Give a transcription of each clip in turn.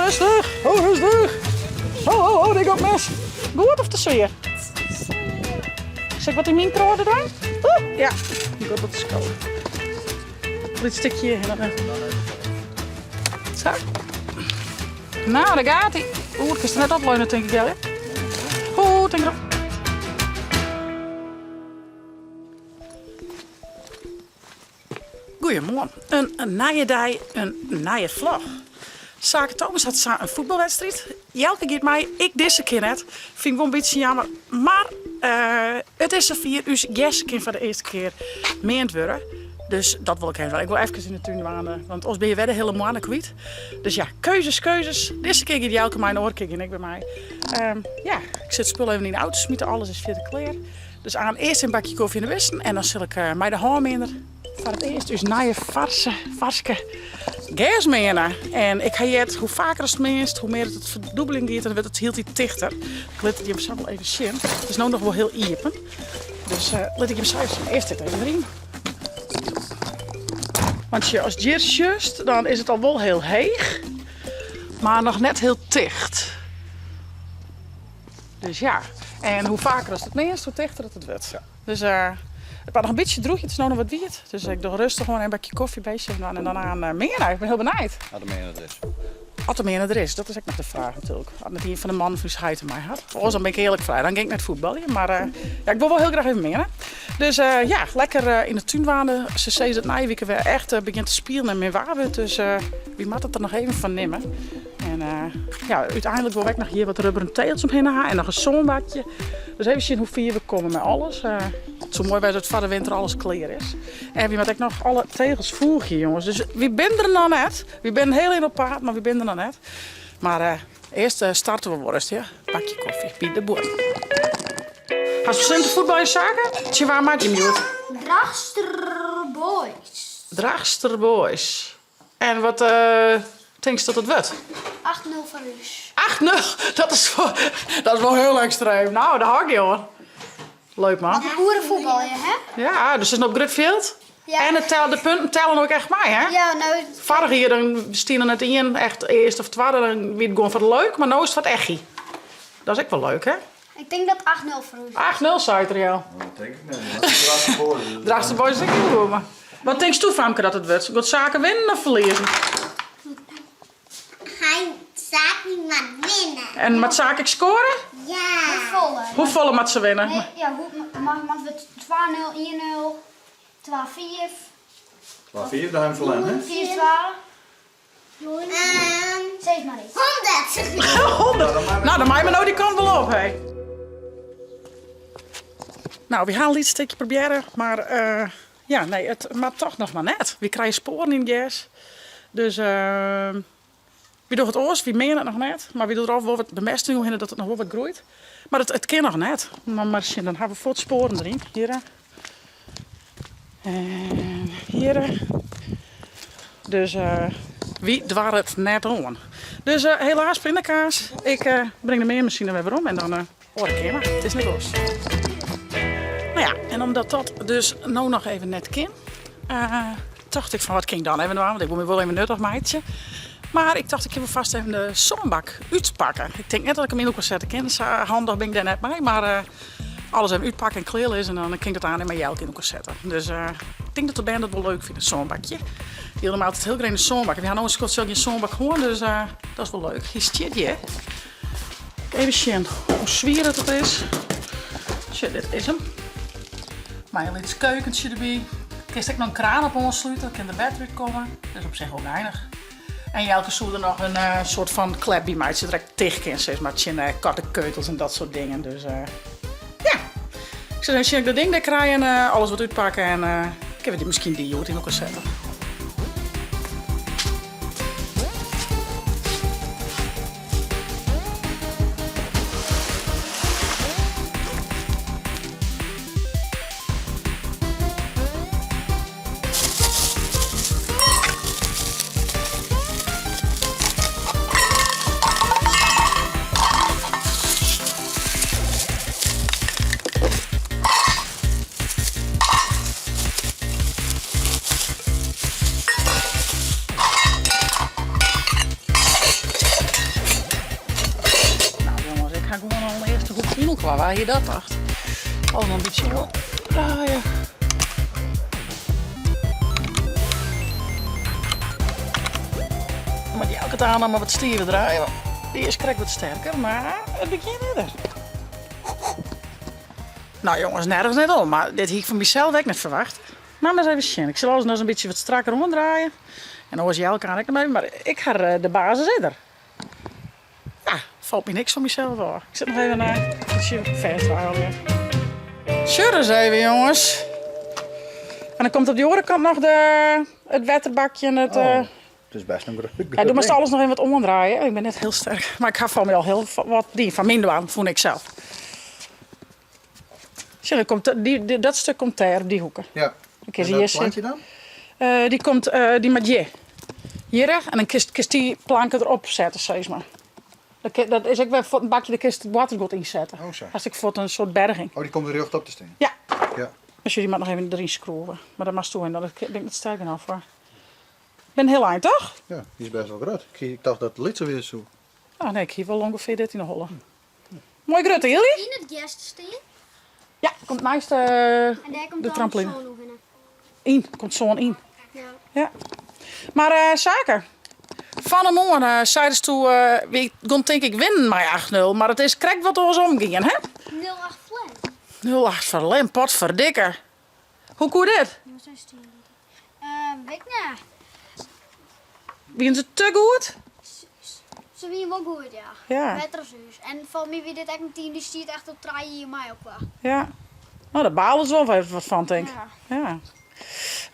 rêstich. Ho, rêstich. Ho, ho, ho, dit giet mis. Goed of te swier? Sil ik wat yn myn kroade dwaan? Oeh, ja, goed wat skowe. Lyts stikje hjir. Sa. Nou, dêr giet hy. Oeh, kinst der net opleune, tink ik, Jelje. Oeh, tink derop. Goeiemoarn. In nije dei, in nije vlog. Sake Thomas hat sa in fuotbalwedstriid. Jelke giet mei, ik dizze kear net. Fyn ik wol in bytsje jammer. Mar it is safier, ús gers kin foar de earste kear meand wurde. Dus dat wol ik even dwaan. Ik wol efkes yn de tún dwaande, want oars binne je wer de hiele moanne kwyt. Dus ja, keuzes, keuzes. Dizze kear giet Jelke mei, in oare kear gean ik wer mei. Ja, ik sil it spul even yn de auto smite, alles is fierder klear. Dus aan earst in bakje kofje yn de bisten en dan sil ik mei de hânmeaner foar it earst ús nije farse, farske gers meane. En ik ha heard, hoe faker ast meanst, hoe mear it ferdûbeljen giet en dan wurdt it hieltyd tichter. Ik lit it jim sa wol even sjen. It is no noch wol hiel iepen. Dus lit ik jim sa even sjen. Earst dit even deryn. Want sjoch, ast hjir sjochst, dan is it al wol hiel heech, mar noch net hiel ticht. Dus ja, en hoe faker ast it meanst, hoe tichter dat it wurdt. Dus it moat noch in bytsje drûgje, it is no noch wat wiet. Dus ik doch rêstich oan in bakje kofje by en dan aan meane. Ik bin hiel benijd. As de meaner der is. As de meaner der is, dat is ek noch de fraach natuerlik. As net ien fan de mannen fan ús heit mei hat. Oars dan bin ik earlik frij, dan gean ik net fuotbaljen. Mar ja, ik wol wol hiel graach even meane. Dus ja, lekker yn de tún dwaande. Se sizze dat nije wike wer echt begjint te spielen en min waar wurdt. Dus wy moatte it der noch even fan nimme. En ja, úteinlik wol ik ek noch hjir wat rubberen tegels omhinne ha en noch in sânbakje. Dus even sjen hoe fier we komme mei alles. It soe moai wêze dat foar de winter alles klear is. En wy moatte ek noch alle tegels foegje, jonges. Dus wy binne der noch net. Wy binne hiel ein op paad, mar wy binne der noch net. Mar earst starte we wol ris, ja. Bakje kofje by de buorren. Hast besletten te fuotbaljen, Sake? Tsjin wa moat jim hjoed? Drachtster Boys. Drachtster Boys. En wat tinkst dat it wurdt? 8-0 foar ús. 8-0? Dat is, dat is wol hiel ekstreem. Nou, dêr hâld ik dy oan. Leuk man. Wat in oere fuotbalje, hè? Ja, dus it is op grut fjild. Ja. En it tel, de punten telle ek echt mei, hè? Ja, no. Foarich jier dan stiene net ien echt earst of twadde, dan wie it gewoan foar de leuk, mar no is it foar it echie. Dat is ek wol leuk, hè? Ik tink dat 8-0 foar ús. 8-0 seit er jou. Dat tink ik net. Drachtster Boys. Drachtster Boys is ek hiel goed, mar wat tinkst do famke dat it wurdt? Giet Sake winnen of ferliezen? Hy Sake moat winne. En moat Sake ek skoare? Ja. Hoefolle? Hoefolle moat se winne? Nee, ja, hoe, moat it 2-0, 1-0, 2-5. 2-5, dan ha we ferlern, hè? 4-2. Sis mar iets. 100! 100! Nou, dan meie we no dy kant wol op, hé. Nou, wy ha in lyts stikje probearre, mar ja, nee, it moat toch noch mar net. Wy krije spoaren yn it gers. Dus wy dogge it oars, wy meane it noch net, mar wy dogge der al wol wat bemesting oerhinne dat it noch wol wat groeit. Mar it kin noch net. Mar mar sjen, dan ha we fuort spoaren deryn. Hjirre. En hjirre. Dus wy doare it net oan. Dus helaas pindakaas. Ik bring de meanmasine wer werom en dan oare kear mar. It is net oars. Nou ja, en omdat dat dus no noch even net kin, tocht ik fan wat kin ik dan even dwaan, want ik wol my wol even nuttich meitsje. Mar ik tocht ik kin wol fast even de sânbak útpakke. Ik tink net dat ik him yn elkoar sette kin, sa handich bin ik dêr net mei, mar alles even útpakke en klearlizze en dan kin ik dat aanst mei Jelke yn elkoar sette. Dus ik tink dat de bern dat wol leuk fine, in sânbakje. Dy hiele altyd hiel graach in sânbak. Wy ha no in skoftsje gjin sânbak hân, dus dat is wol leuk. Hy stiet hjir. Even sjen hoe swier dat it is. Sjoch, dit is him. Mei in lyts keukentsje derby. Kinst ek noch in kraan op oanslute, dan kin der wetter út komme. Dat is op sich wol geinich. En Jelke soe der noch in soart fan klep by meitsje, dat er ek ticht kin, sis mar, tsjin kattekeutels en dat soart dingen. Dus ja, ik sil even sjen of ik dat ding dêr krij en alles wat útpakke en kinne we dy miskien dy hjoed yn elkoar sette. elkoar. Wa hie dat tocht? Allemaal in bytsje draaien. Moat dy elke dei noch mar wat stiver draaien, want dy is krekt wat sterker, mar it begjin is der. Nou jonges, nergens net om, mar dit hie ik fan mysels ek net ferwachte. Mar ris even sjen. Ik sil alles noch ris in bytsje wat strakker oandraaie. En oars Jelke aan ek noch even, mar ik ha eh, de basis is der. Ja, falt my niks fan mysels ôf. Ik sit noch even in bytsje fêstdraaien alweer. Sjoch ris even jonges. En dan komt op de oare kant noch de, it wetterbakje en it... Oh, it is best in grut Ja, do moatst alles noch even wat oandraaie. Ik bin net hiel sterk. Mar ik ha foar my al hiel wat dien. Foar myn dwaan, fûn ik sels. Sjoch, dan komt dy, dat stuk komt dêr, op dy hoeke. Ja. Dan kin En se dat hjir plantje sitte. dan? Dy komt, dy moat hjir. Hjir en dan kinst, kinst dy planke derop sette, sis mar. Dat kin, dat is ek wer fuort in bakje, dêr kinst it boartersguod yn sette. Oh, sa. Hast ek fuort in soart berging. Oh, dy komt der rjochtop te stean? Ja. Ja. Mar sjoch, dy moat noch even deryn skroeve. Mar dat moatst do en dat bin ik net sterk genôch foar. Bin hiel ein, toch? Ja, dy is best wol grut. Ik tocht dat it lytser wêze soe. Oh, nee, ik hie wol ûngefear dit yn 'e holle. Moai grutte, jullie? Yn it gers te stean. Ja, komt neist En dêr komt de dan trampoline. sân oerhinne. Yn, komt sân yn. Ja. Ja. Mar eh, Sake, fan 'e moarn eh, seidest toe, eh, wy gon tink ik winnen mei 8-0, mar it is krekt wat oarsom gien, hè? 0-8 ferlern. 0-8 ferlern, potferdikke. Hoe koe dit? Wit ik net. Wienen se te goed? Se wienen wol goed, ja. Ja. Better as ús. En foar my wie dit ek in team dy stiet echt op trije jier mei elkoar. Ja. No, dêr balen se wol even wat fan, tink. Ja. Ja.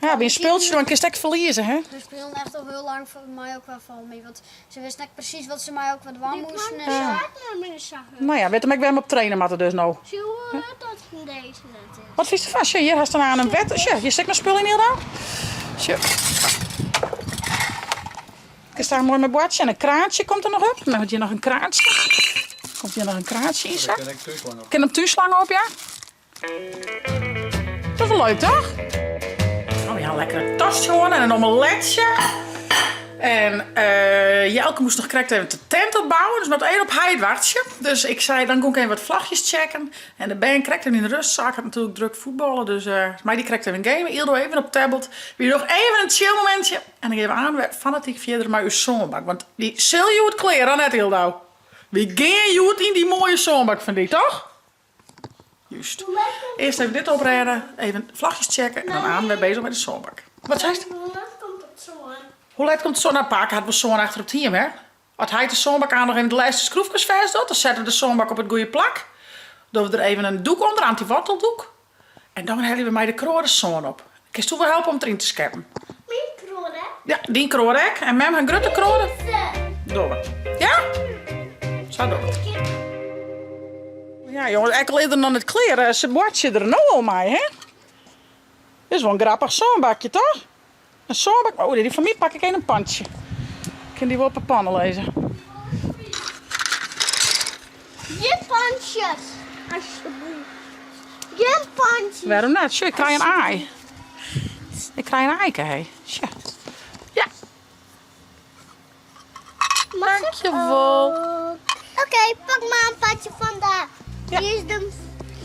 Ja, by in spultsje dan kinst ek ferlieze, hè? We spelen echt al hiel lang mei elkoar foar my, want se wisten ek presys wat se mei elkoar dwaan moasten en sa. No ja, wit him ek wêr't we op traine moatte dus no. Sjoe hoe hurd dat dizze net is. Wat fynst derfan? Sjoch, hjir hast dan aan in wetter. Sjoch, hjir sit ek noch spul yn Hilda. Sjoch. Kinst daar moai mei boartsje en in kraantsje komt der noch op. Dan hat hjir noch in kraantsje. Komt hjir noch in kraantsje yn sa. Kin ek túnslang op. Kin in túnslang op, ja. Dat is wol leuk, toch? Oh ja, lekkere tost hân en in omeletje. En eh, Jelke moast noch krekt even de tent opbouwen, dus moat even op heit wachtsje. Dus ik sei, dan gon ik even wat vlagjes checken. En de bern krekt even yn de rust, Saak hat natuerlik druk fuotballen, dus eh mei dy krekt even gamen. Ildo even op tablet. Wy noch even in chill momintsje. En dan gean we aan wer fanatyk fierder mei ús sânbak, want dy sil hjoed klear, of net Ildo? Wy gean hjoed yn dy moaie sânbak fan dy, toch? Juist. Earst even dit oprêde, even vlagjes checken en dan aan wer bezig mei de sânbak. Wat seist? Hoe let komt it sân? Hoe let komt it sân? Nou, pake hat wol sân achter op it hiem, hè? As heit de sânbak aan noch even de lêste skroefkes fêst docht, dan sette we de sânbak op it goede plak. Dogge we der even in doek ûnder, antyworteldoek. En dan helje we mei de kroade sân op. Kinst do wol helpe om it deryn te skeppen? Myn kroade? Ja, dyn kroade ek. En mem har grutte kroade. Dogge we. Ja? Sa dogge we it. Ja, jonges, ek al is er noch net klear, eh, se boartsje der no al mei, hè? Dit is wol in grappich sânbakje, toch? In sânbak, oh, dy fan my pak ik even in pantsje. Kin dy wol op 'e panne lizze. Gjin pantsjes, alsjeblieft. Gjin pantsjes. Wêrom net? Sjoch, ik krij in aai. Ik krij in aaike, hé. Sjoch. Ja. Dankjewol. Oké, pak mar in pantsje fan de. Ja. Hier is de,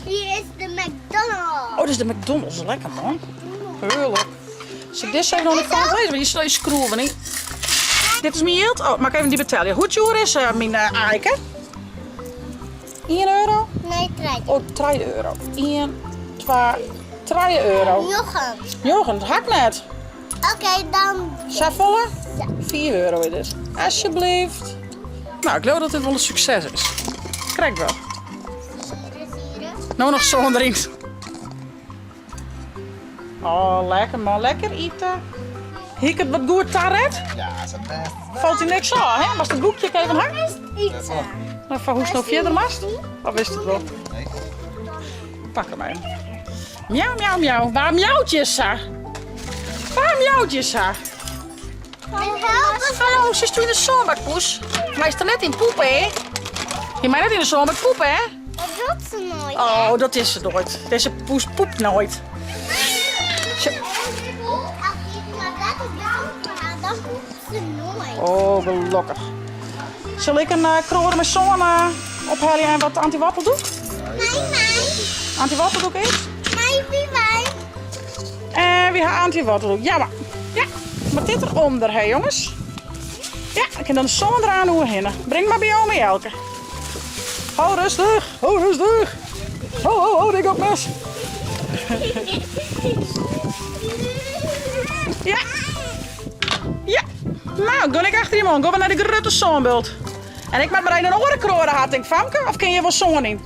hier is de McDonald's. Oh, dit is de McDonald's. Lekker man. Heerlijk. Sil ik dizze even oan de kant lizze? Want hjir stean skroeven yn. Dit is myn jild. Oh, moat ik even dy betelje. Hoe djoer is uh, myn uh, aaike? 1 euro? Nee, 3. Oh, 3 euro. 1, 2, 3 euro. Njoggen. Njoggen, dat ha ik net. Oké, dan. Safolle? Ja. 4 euro is dit. Alsjeblieft. Nou, ik leau dat dit wol in sukses is. Krekt wol. No noch sân deryn. Oh, lekker man. Lekker ite. Hie ik it wat goed taret? Ja, is het best. Falt dy niks ôf, hè? Moatst it boekje ek even ha? Ite. Nou, foar hoe'tst no fierder moatst? Of wist it wol? Nee. Pak him even. Miauw, miauw, miauw. Wa miaut hjir sa? Wa miaut hjir sa? Hallo, sitst yn de sânbak, poes? Meist der net yn poepe, hè? Je mei net yn de sânbak poepe, hè? Dat docht se noait. Oh, dat is se noait. Dizze poes poept noait. Dan poept se noait. Oh, gelokkich. Sil ik in kroade mei sân ophelje en wat antywoarteldoek? Anty-wotteldoek is? En wy ha anty-wotteldoek. Ja, mar. Ja, moat dit eronder, hè jonges? Ja, ik kin dan de sân deraan oerhinne. Bring mar by ome Jelke. Ho, rêstich. Ho, rêstich. Ho, ho, ho, dit giet mis. Ja. Ja. Nou, gean ik achter jim oan. Gean we nei de grutte sânbult. En ik moat mar even in oare kroade ha, tink famke. Of kin hjir wol sân yn?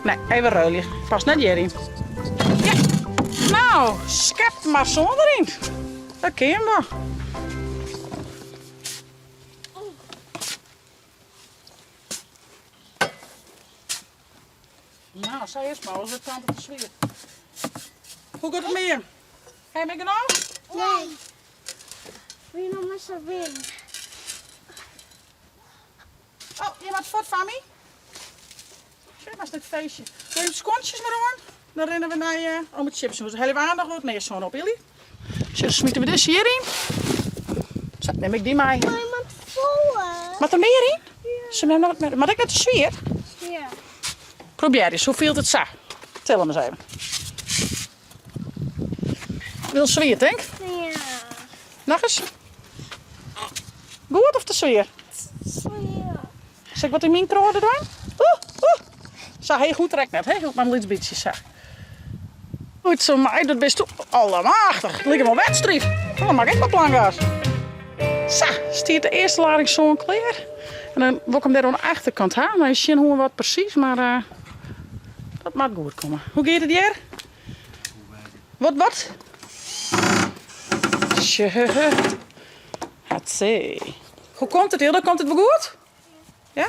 Nee. Nee, even ruilje. Past net hjiryn. Ja. Nou, skep mar sân deryn. Dat kin wol. Nou, sa is it mar, oars wurdt tante te swier. Hoe giet it mei jim? Ha jim ek genôch? Nee. Wie noch mar sa win. Oh, je moat fuort fan my. Sjoch, mar is dit feestje. Doe jim skuontsjes mar oan. Dan rinne we nei uh, om it chipshûs. Helje we noch wat mear sân op, Illy. Sjoch, smite we dizze hjir yn. Sa, nim ik dy mei. Maar je moat folle. Moat der mear yn? Se mem noch wat mear. Moat ik net te swier? Ja. Probearje ris, hoe fielt it sa? Til him ris even. Hiel swier, tink? Ja. Noch ris? Goed of te swier? Swier. Sil ik wat yn myn kroade dwaan? Oeh, oeh. Sa heech hoecht er ek net, hè? Mar in lyts bytsje sa. Goed zo, mei, dat bist allemachtich. It liket wol wedstriid. Dan mak ik wat plangas. Sa, stiet de earste lading sân klear. En dan wol ik him dêr oan de achterkant ha. Dan sjen hoe en wat presys, mar uh, dat moat goed komme. Hoe giet it hjir? Wat, wat? Sjoch. Hatsé. Hoe komt it, Hilda? Komt it wol goed? Ja?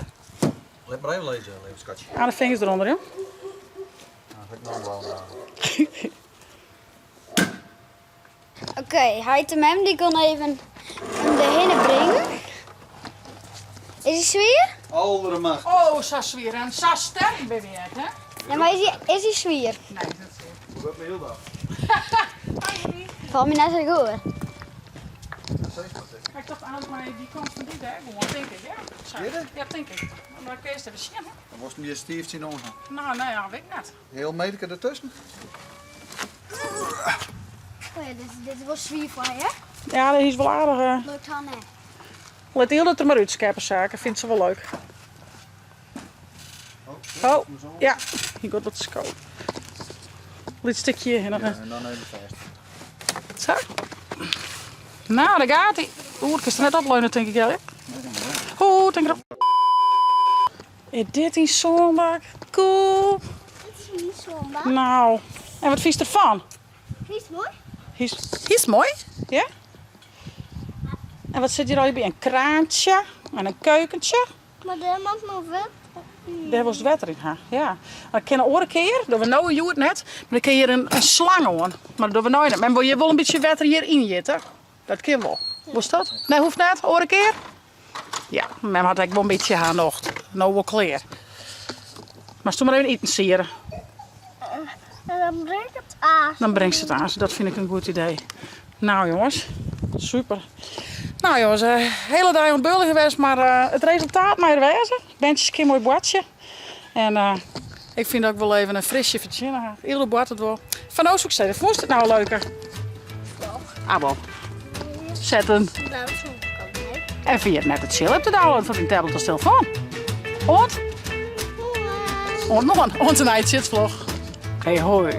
Lit mar even lizzen, leave skatje. Ah, de fingers eronder, ja. Nou, dat ik nog wel. Oké, heit en mem die kon even hem derhinne brengen. Is hij zwier? Aldermacht. Oh, sa swier en sa sterk bin wy ek, hè? Ja, maar is hij, is hij zwier? Nee, is net swier. Hoe gaat het heel dag? Valt me net zo goed. Ik tocht aan mei die kant fan dy dêr gewoan, tink ik, ja. Sa. Ja, tink ik. Maar dan kinst even sjen, hè? Dan moast je stief zien omgaan. Nou, nee, ja, weet ik net. Heel meterke ertussen? Oh ja, dit, dit is wel zwier voor je, hè? Ja, dat is wel aardig. Uh... Lukt dan, hè? Lit Hilde er mar útskeppe, saken. Vindt se wol leuk. Oh, ja. Hier gaat wat sko. Lyts stikje en dan, Ja, en dan even vast. Zo. Nou, daar gaat hij. Oeh, ik is er net opleunen, tink ik, ja. Oeh, denk erop. Is dit in sânbak? Cool. Dit is niet sânbak. Nou, en wat fynst derfan? Is moai? Is, is moai? Ja? En wat sit hjir al by? In kraantsje en in keukentje. Mar dêr moat noch wetter yn. Dêr wolst wetter yn ha, ja. Dan kin de oare kear, dogge we no hjoed net, mar dan kin hjir in, in slang oan. Mar dat dogge we no net. Men wol hjir wol in bytsje wetter hjir yn jitte. Dat kin wol. Wolst dat? Nee, hoecht net. Oare kear? Ja, mem hat ek wol in bytsje har nocht. No wol klear. Moatst do mar even iten siere. En dan bring ik it aanst. Dan bringst it aanst. Dat fyn ik in goed idee. Nou jonges, super. Nou jonges, eh, hele dei oan it beuljen west, mar eh, it resultaat mei der wêze. Berntsjes kin moai boartsje. En eh, ik fyn dat ik wol even in frisje fertsjinne ha. Hilde boartet wol. Fan no soe ik sizze, fûnst it nou leuker? Ah, wol. Setten. En ferjit net it chillen te downloaden fan dyn tablet of telefoan. Oant? Oant moarn. Oant de nije Tsjitsvlog. Hey hoi.